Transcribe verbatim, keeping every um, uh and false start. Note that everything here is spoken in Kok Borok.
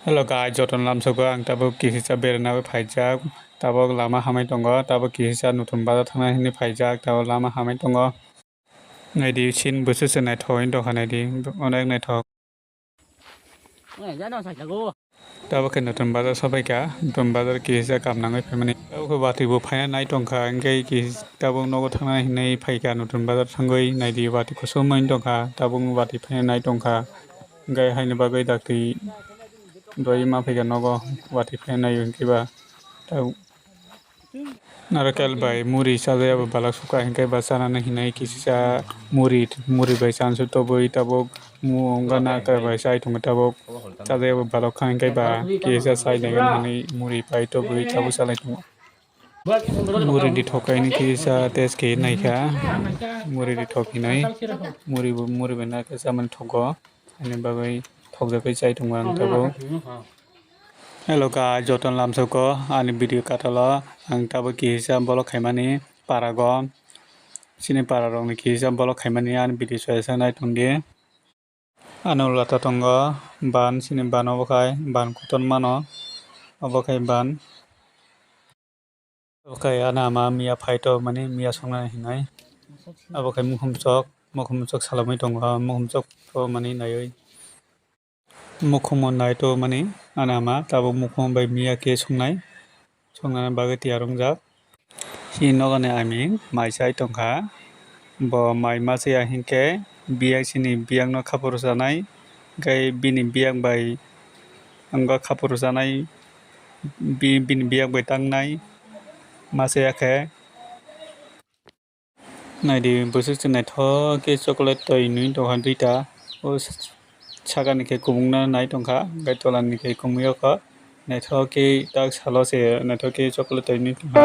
Hello guys, jotono lamsoko ang tabuk kisa berana phaijak, tabuk lama hamai tongo, tabuk kisa Nutun Bazar thangna hinwi phaijak, tabuk lama hamai tongo. Naidi, sin bwswk se naithok wngwi tongkha, naidi, onek naithok. Tabuk khe Nutun Bazar sopaikha, Nutun Bazar kisa kam nangwi phaimani. Tabuk khe watwi bo phaina nai tongkha, hwnkhe kisa tabuk nogo thangna hinwi phaikha, Nutun Bazar thangwi naidi, watwi kusuma wngwi tongkha, tabuk watwi phaina nai tongkha, hwnkhe haini bagwi daktwi doi ma phaikha nogo, watwi phaina nai hwnkhe ba tabuk. Narwkel bai muri chajayabo balak sukha, hwnkhe ba chanani hinwi kisa muri, muri bai chansu tobwi tabuk mu wngkha, narwkel bai chai tongo tabuk. Chajayabo balak kha, hwnkhe ba kisa chai naiwi hinwi muri bai tobwi tabuk chalai tongo. Muri di thok kaini kisa test khe naikha, muri di thok hinwi muri bo, muri bai narwkel chamani thogo. Ani bagwi thokjagwi chai tongo ang tabuk. Hello guys, jotono lamsoko ani video katalo ang tabuk kisa vlog khaimani parago. Chini pararokni kisa vlog khaimani ani video soyasa nai tongdi. Ano lata tongo ban, chini ban obo khai ban kotor mano, obo khai ban. Obo khe ani ama miya phai to mani miya songnani hinwi. Obo khe mukhum sok, mukhum sok salomwi tongo, mukhum sok to mani naiwi. Mukhum nai to mani ani ama tabuk mukhum bai miya khe songnai, songnani bagwi tiyar wngjak. Chini nogani ami mai chai tongkha. Bo mai ma chaya hinkhe biyak chini biyakno khapuru chanai, hwnkhe bini biyak bai wngkha khapuru chanai, bi-, bini biyak bai tangnai ma chaya khe. Naidi bwswk se naithok khe chocolate toi nwi tongkha duita. O sakani khe kubungno nai tongkha, hwnkhe tolani khe kumui o kha. Naithok khe tak salo se naithok khe chocolate toi nwi tongkha.